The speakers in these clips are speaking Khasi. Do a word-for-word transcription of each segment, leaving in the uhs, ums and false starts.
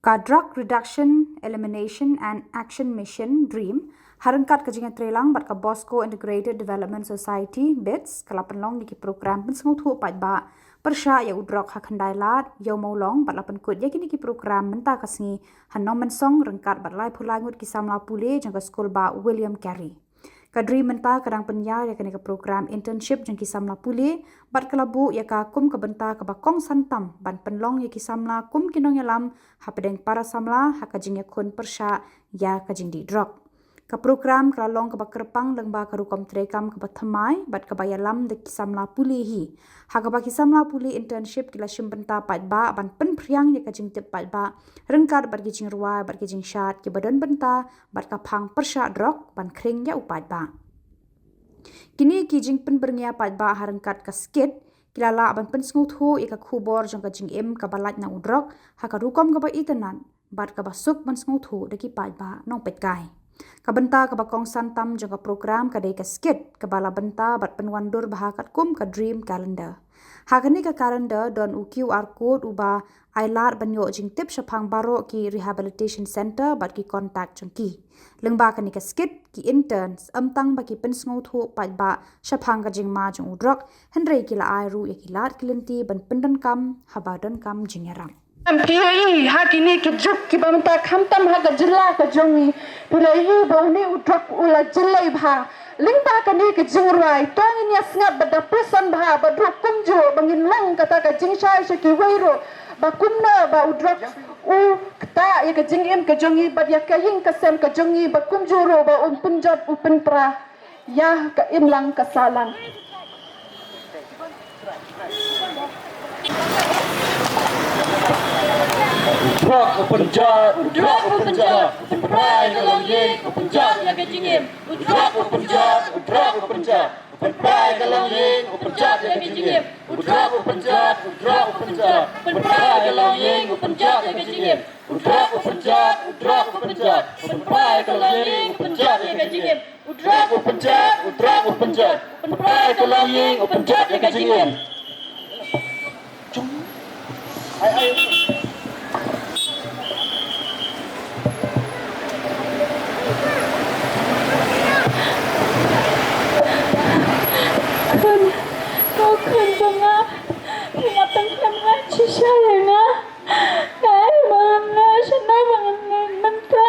Ka Drug Reduction, Elimination and Action Mission, DREAM, ha ryngkat ka jingïatreilang bad ka Bosco Integrated Development Society, BIDS, ka la pynlong ïa ki program pynsngewthuh paidbah pyrshah ïa u drok ha Khyndai Lad, Ïew Mawlong, bad la pynkut ïa kine ki program mynta ka sngi ha Nongmynsong ryngkat bad laiphew lai ngut ki samla pule jong ka skul bah William Carey. Ka DREAM mynta ka dang pynïar ïa kane ka program internship jong ki samla pule, bad ka la buh ïa ka kum ka bynta kaba kongsan tam ban pynlong ïa ki samla kum ki nongïalam hapdeng para samla ha ka jingïakhun pyrshah ïa ka jingdih drok. Ka program ka la long kaba kyrpang lyngba ka rukom treikam kaba thymmai bad kaba ïalam da ki samla pule hi. Ha kaba ki samla pule internship ki la shim bynta paidbah ban pynphriang ïa ka jingtip paidbah ryngkat bad ki jingrwai bad ki jingshad kiba don bynta bad ka phang pyrshah drok ban khring ïa u paidbah. Kine ki jingpynbyrngia paidbah ha ryngkat ka skit ki la lah ban pynsngewthuh ïa ka khubor jong ka jingim kaba lait na u drok ha ka rukom kaba itynnad bad kaba suk ban sngewthuh da ki paidbah nongpeitkai. Ka bynta kaba kongsan tam jong ka program ka dei ka skit kaba la bynta bad pynwandur bha katkum ka DREAM Calendar. Ha kane ka calendar don u QR code uba ai lad ban ïoh jingtip shaphang baroh ki rehabilitation center bad ki contact jong ki. Lyngba kane ka skit, ki interns ym tang ba ki pynsngewthuh paidbah shaphang ka jingma jong u drok, hynrei ki la ai ruh ïa ki lad ki lynti ban pyndonkam haba donkam jingïarap. Em, phi ïohi ha kine ki juk kiba mynta khamtam ha ka jylla ka jong ngi, phi la ïohi ba une u drok u la jyllei bha. Lyngba kane ka jingrwai to ngin ïa sngap ba da pyrshang bha ba drok kumjuh ba ngin long kata ka jingshai sha kiwei ruh ba kumno ba u drok u ktah ïa ka jingim ka jong ngi bad ïa ka ïing ka sem ka jong ngi ba kumjuh ruh ba um pynjot u pynpra ïa ka imlang ka sahlang. Drok u pynjot, drok u pynjot, u pynpra ïa ka longïing, u pynjot ïa ka jingim. U drok u pynjot, u drok u pynjot, u pynpra ïa ka longïing, u pynjot ïa ka jingim. U drok u pynjot, u drok u pynjot, u pynpra ïa ka longïing, u pynjot ïa ka jingim. U drok u pynjot, u drok u pynjot, u pynpra ïa ka longïing, u pynjot ïa ka jingim. U drok u pynjot, u drok u pynjot, u pynpra ïa ka longïing, u pynjot ïa ka jingim. Ai, ai. Khun, ko khun jong nga, phi la pynkhlem rat shisha ïa nga. Nga ai ba ngan leit shano ba ngan leit mynta.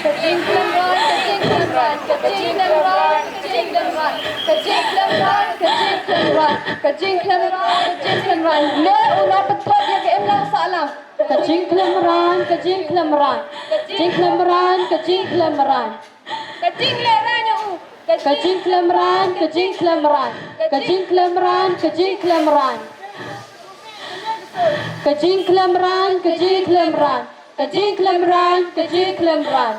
Ka jingkhlem ran, ka jingkhlem ran, ka jingkhlem ran, ka jingkhlem ran, ka jingkhlem ran, ka jingkhlem ran, ka jingkhlem ran, ka jingkhlem ran. Leh u la pynthut ïa ka imlang sahlang. Ka jingkhlem ran, ka jingkhlem ran, ka jingkhlem ran, ka jingkhlem ran. Ka jingkhlem ran ïa u. Ka jingkhlem ran, ka jingkhlem ran, ka jingkhlem ran, ka jingkhlem ran. Ka jingkhlem ran, ka jingkhlem ran, ka jingkhlem ran, ka jingkhlem ran.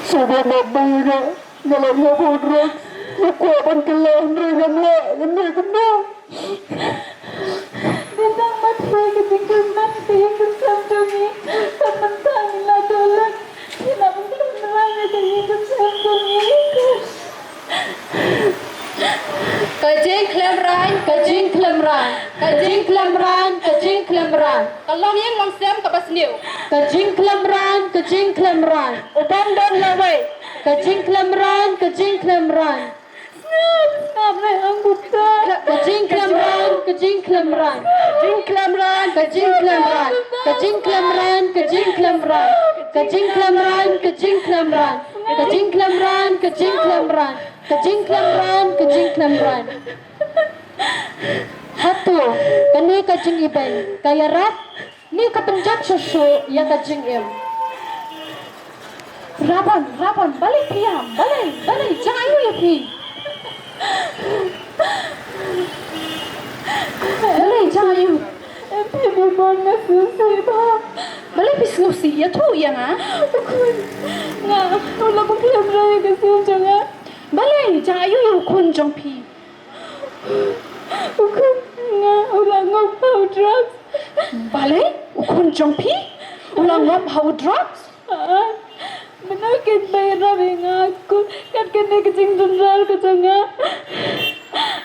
Sngewbha map ïa nga, nga la ngop ha u drugs. Nga kwah ban kylla hynrei ngam lah, ngan leh kumno? Nga dang mat hi ka jingkyrmen ka ïing ka sem jong ngi. Te mynta ngi la doh lut. Ngi la pynkhlem ran ïa ka ïing ka sem jong ngi. Ka jingkhlem ran, ka jingkhlem ran, ka jingkhlem ran, ka jingkhlem ran. Ka longïing longsem kaba sniew. Ka jingkhlem ran, ka jingkhlem ran. U bym don lawei. Ka jingkhlem ran, ka jingkhlem ran. Ka jingkhlem ran, ka jingkhlem ran. Jingkhlem ran, ka jingkhlem ran. Ka jingkhlem ran, ka jingkhlem ran, ka jingkhlem ran. Ka jingkhlem ran, ka jingkhlem ran. Ka jingkhlem ran, ka jingkhlem ran. Ka jingkhlem ran, ka jingkhlem ran. Hato kane ka jingibeiñ ka ïarap ne ka pynjot shuh shuh ïa ka jingim? Rabon, Rabon, balei phi ïam? Balei, balei, jang aïu ïa phi? Balei, jang aïu? Em, phi, Rabon, nga sngewsih bha. Balei phi sngewsih? Ïathuh ïa nga. U khun, nga, u la pynkhlem ran ïa ka sem jong nga. Balei, jang aïu ïa u khun jong phi? U khun nga u la ngop ha u drugs. Balei? U khun jong phi u la ngop ha u drugs? Ah, Kin pynïarap ïa nga, kat kane ka jingjynjar ka jong nga.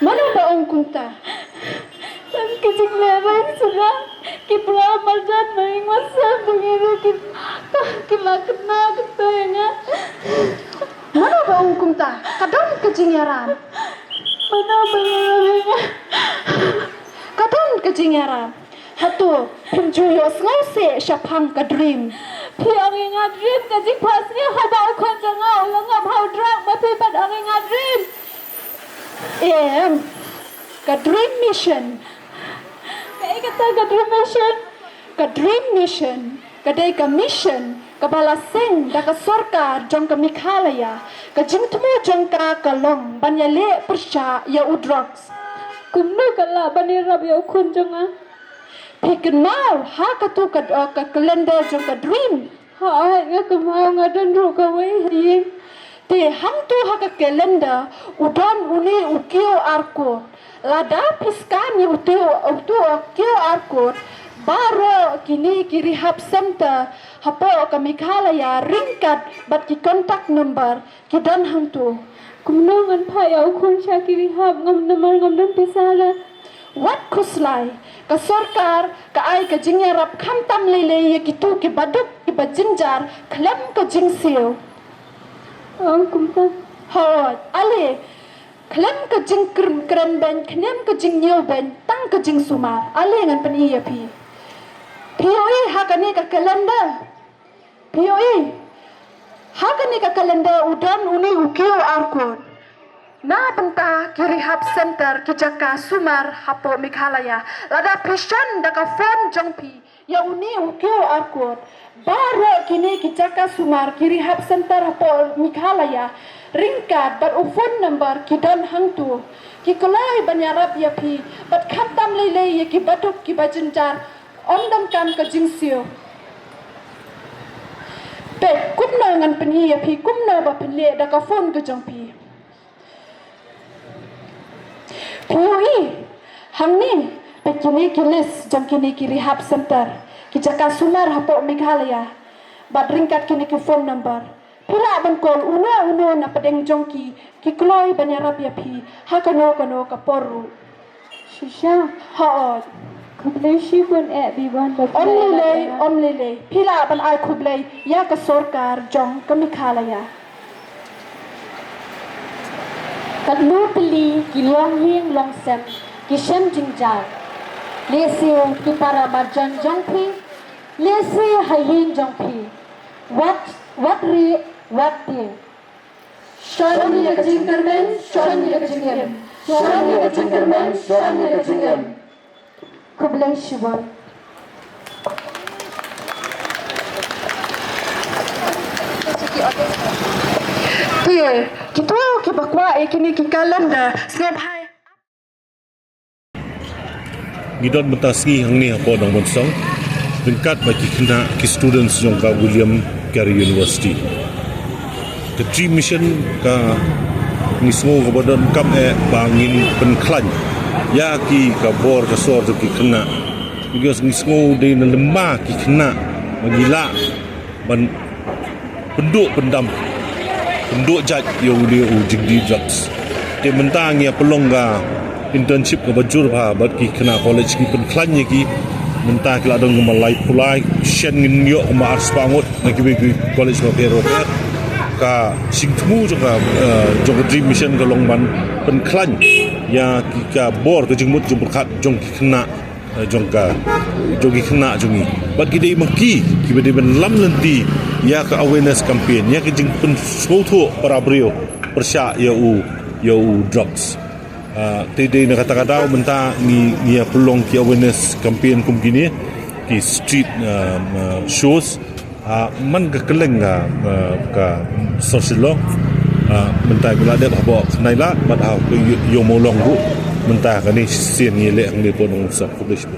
Mano ba ong kumta? Kat ka jinglehrain shuh, ki para marjan ma ïing masa ba ngi ruh ki, ki la kynnoh kata ïa nga. Mano ba ong kumta? Ka don ka jingïarap. Mano ba ïarap ïa nga? Ka don ka jingïarap. Hato phim ju ïohsngew seh shaphang ka Dream? Phi ong ïa nga Dream, ka jingphohsniew haba u khun jong nga u la ngop ha u drug, ma phi pat ong ïa nga Dream. Em, ka Dream Mission. Kaei kata ka Dream Mission? Ka Dream Mission ka dei ka mission kaba la seng da ka sorkar jong ka Meghalaya. Ka jingthmu jong ka ka long ban ïaleh pyrshah ïa u drugs. Kumno ka lah ban ïarap ïa u khun jong nga? Phi kynmaw ha katu ka, ka calendar jong ka Dream? Hooid, nga kynmaw, nga don ruh kawei ha ïing. Te hangtu ha ka calendar u don une u QR code. Lada phi scan ïa utu, utu u QR code, baroh kine ki rehab center hapoh ka Meghalaya ryngkat bad ki contact number ki don hangtu. Kumno ngan phah ïa u khun sha ki rehab, ngam, namar ngam don pisa re. Wat khuslai, ka sorkar ka ai ka jingïarap khamtam lei lei ïa kitu kiba duk kiba jynjar khlem ka jingsiew. Ong kumta. Hooid, ale, khlem ka jingkren, kren beiñ, khlem ka jingñiew beiñ, tang ka jingsumar. Ale ngan pyni ïa phi. Phi ïohi ha kane ka calendar? Phi ïohi? Ha kane ka calendar u don une u QR code. Na bynta ki rehab center, ki jaka sumar hapoh Meghalaya. Lada phi scan da ka phone jong phi ïa une u QR code, baroh kine ki jaka sumar, ki rehab center hapoh Meghalaya ryngkat bad u phone number ki don hangtu. Ki kloi ban ïarap ïa phi bad khamtam lei lei ïa kiba duk kiba jynjar. Ym donkam ka jingsiew. Peit kumno ngan pyni ïa phi kumno ba phin leh da ka phone ka jong phi. Phi ïohi hangne, peit kine ki list jong kine ki rehab center, ki jaka sumar hapoh Meghalaya bad ryngkat kine ki phone number. Phi lah ban call uno uno na pdeng jong ki, ki kloi ban ïarap ïa phi ha kano kano ka por ruh. Shisha. Hooid. Khublei shibun eh Biwan ba phi la ïarap ïa nga. Ym lei lei, ym lei lei. Phi lah ban ai khublei ïa ka sorkar jong ka Meghalaya. Katno tylli ki longïing longsem ki shem jingjar. Lehse ki para marjan jong phi, lehse ha ïing jong phi. Wat, wat rieh, wat tieng. Shon ïa ka jingkyrmen, shon ïa ka jingim. Shon ïa ka jingkyrmen, shon ïa ka jingim. Khublei shibun. Te kito kiba kwah ïa kine ki calendar, sngewbha. Ngi don mynta sngi hangne hapoh Nongmynsong ryngkat bad ki khynnah, ki students jong ka William Carey University. Ka Dream Mission ka, ngi sngew kaba donkam eh ba ngin pynkhlaiñ ïa ki, ka bor ka sor jong ki khynnah. Because ngi sngew dei na lyngba ki khynnah ba ngi lah ban pynduh pyndam, pynduh jait ïa u, ïa u jingdih drugs. Te mynta ngi ïa pynlong ka internship kaba jur bha bad ki khynnah college, ngi pynkhlaiñ ïa ki. Mynta ki la don kumba laiphew lai, shen ngin ïoh kumba arspah ngut na kiwei ki college bapher bapher. Ka jingthmu jong ka, eh, jong ka Dream Mission ka long ban pynkhlaiñ ïa ki, ka bor ka jingmut jingpyrkhat jong ki khynnah, eh, jong ka, jong ki khynnah jong ngi. Bad ki dei ma ki kiba dei ban lam lynti ïa ka awareness campaign, ïa ka jingpynsngewthuh para briew pyrshah ïa u, ïa u drugs. Ah, te dei na kata ka daw mynta ngi, ngi ïa pynlong ki awareness campaign kum kine, ki street, ah, ah, shows. Ah, man ka kylleng, ah, ah, ka Sor Shillong, ah, mynta ngi la dep hapoh Khyndai Lad bad ha Ïew, Ïewmawlong ruh. Mynta kane sien ngi leh hangne hapoh Nongmynsong. Khublei shibun.